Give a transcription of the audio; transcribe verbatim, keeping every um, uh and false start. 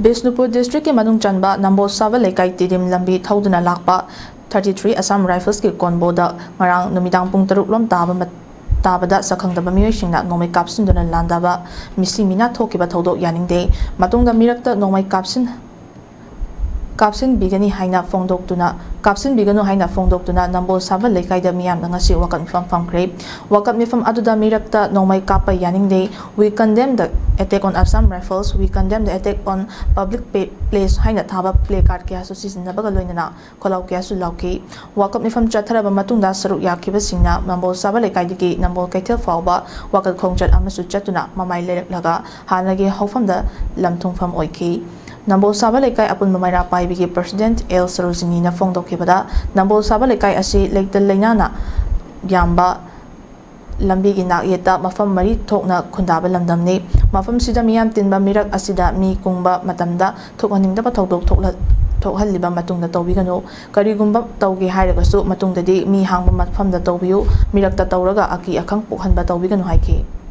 ꯕꯤꯁꯅꯨꯄꯨꯔ ꯗꯤꯁꯇ꯭ꯔꯤꯛꯀꯤ ꯃꯅꯨꯡ ꯆꯟꯕ ꯅꯝꯕꯣꯜ ꯁꯥꯕ ꯂꯩꯀꯥꯏ ꯇꯤꯗꯤꯝ ꯂꯝꯕꯤ ꯊꯧꯗꯨꯅ ꯂꯥꯛꯄ ꯊꯥꯔꯇꯤ ꯊ꯭ꯔꯤ ꯑꯁꯥꯝ ꯔꯥꯏꯐꯜꯁꯀꯤ ꯀꯣꯟꯕꯣꯗ ꯉꯔꯥꯡ ꯅꯨꯃꯤꯗꯥꯡ ꯄꯨꯡ ꯇꯔꯨꯛ ꯂꯣꯝ ꯇꯥꯕ ꯃꯠ-, ꯇꯥꯕꯗ ꯁꯛꯈꯪꯗꯕ ꯃꯤꯑꯣꯏꯁꯤꯡꯅ ꯅꯣꯡꯃꯩ ꯀꯥꯞꯁꯤꯟꯗꯨꯅ ꯂꯥꯟꯗꯥꯕ ꯃꯤꯁꯤ ꯃꯤꯅꯥ ꯊꯣꯛꯈꯤꯕ ꯊꯧꯗꯣꯛ ꯌꯥꯅꯤꯡꯗꯦ꯫ ꯃꯇꯨꯡꯗ ꯃꯤꯔꯛꯇ ꯅꯣꯡꯃꯩ ꯀꯥꯞꯁꯤꯟ-, ꯀꯥꯞꯁꯤꯟꯕꯤꯒꯅꯤ ꯍꯥꯏꯅ ꯐꯣꯡꯗꯣꯛꯇꯨꯅ, ꯀꯥꯞꯁꯤꯟꯕꯤꯒꯅꯨ ꯍꯥꯏꯅ ꯐꯣꯡꯗꯣꯛꯇꯨꯅ ꯅꯝꯕꯣꯜ ꯁꯥꯕ ꯂꯩꯀꯥꯏꯗ ꯃꯤꯌꯥꯝꯅ ꯉꯁꯤ ꯋꯥꯀꯠ ꯃꯤꯐꯝ ꯐꯝꯈ꯭ꯔꯦ꯫ ꯋꯥꯀꯠ ꯃꯤꯐꯝ ꯑꯗꯨꯗ ꯃꯤꯔꯛꯇ ꯅꯣꯡꯃꯩ ꯀꯥꯞꯄ ꯌꯥꯅꯤꯡꯗꯦ, "We condemn the attack on Assam Rifles, we condemn the attack on public pa-, place" ꯍꯥꯏꯅ ꯊꯥꯕ ꯄ꯭ꯂꯦ ꯀꯥꯔꯗ ꯀꯌꯥꯁꯨ ꯁꯤꯖꯤꯟꯅꯕꯒ ꯂꯣꯏꯅꯅ ꯈꯣꯜꯂꯥꯎ ꯀꯌꯥꯁꯨ ꯂꯥꯎꯈꯤ꯫ ꯋꯥꯀꯠ ꯃꯤꯐꯝ ꯆꯠꯊꯔꯕ ꯃꯇꯨꯡꯗ ꯁꯔꯨꯛ ꯌꯥꯈꯤꯕꯁꯤꯡꯅ ꯅꯝꯕꯣꯜ ꯁꯥꯕ ꯂꯩꯀꯥꯏꯗꯒꯤ ꯅꯝꯕꯣꯜ ꯀꯩꯊꯦꯜ ꯐꯥꯎꯕ ꯋꯥꯀꯠ ꯈꯣꯡꯆꯠ ꯑꯃꯁꯨ ꯆꯠꯇꯨꯅ ꯃꯃꯥꯏ ꯂꯩꯔꯛꯂꯒ ꯍꯥꯟꯅꯒꯤ ꯍꯧꯐꯝꯗ ꯂꯝ ꯊꯨꯡꯐꯝ ꯑꯣꯏꯈꯤ꯫ ꯅꯝꯕꯣꯜ ꯁꯥꯕ ꯂꯩꯀꯥꯏ ꯑꯄꯨꯟꯕ ꯃꯩꯔꯥ ꯄꯥꯏꯕꯤꯒꯤ ꯄ꯭ꯔꯁꯤꯗꯦꯟꯠ ꯑꯦꯜ ꯁꯔꯣꯖꯤꯅꯤꯅ ꯐꯣꯡꯗꯣꯛꯈꯤꯕꯗ, ꯅꯝꯕꯣꯜ ꯁꯥꯕ ꯂꯩꯀꯥꯏ ꯑꯁꯤ ꯂꯩꯇ ꯂꯩꯅꯥꯅ ꯌꯥꯝꯕ ꯂꯝꯕꯤꯒꯤ ꯅꯥꯛꯌꯦꯠꯇ ꯃꯐꯝ ꯃꯔꯤ ꯊꯣꯛꯅ ꯈꯨꯟꯗꯥꯕ ꯂꯝꯗꯝꯅꯤ꯫ ꯃꯐꯝꯁꯤꯗ ꯃꯤꯌꯥꯝ ꯇꯤꯟꯕ ꯃꯤꯔꯛ ꯑꯁꯤꯗ ꯃꯤ ꯀꯨꯡꯕ ꯃꯇꯝꯗ ꯊꯣꯛꯍꯟꯅꯤꯡꯗꯕ ꯊꯧꯗꯣꯛ ꯊꯣꯛꯂ-, ꯊꯣꯛꯍꯜꯂꯤꯕ ꯃꯇꯨꯡꯗ ꯇꯧꯕꯤꯒꯅꯨ꯫ ꯀꯔꯤꯒꯨꯝꯕ ꯇꯧꯒꯦ ꯍꯥꯏꯔꯒꯁꯨ ꯃꯇꯨꯡꯗꯗꯤ ꯃꯤ ꯍꯥꯡꯕ ꯃꯐꯝꯗ ꯇꯧꯕꯤꯌꯨ꯫ ꯃꯤꯔꯛꯇ ꯇꯧꯔꯒ ꯑꯀꯤ ꯑꯈꯪ ꯄꯣꯛꯍꯟꯕ ꯇꯧꯕꯤꯒꯅꯨ ꯍꯥꯏꯈꯤ꯫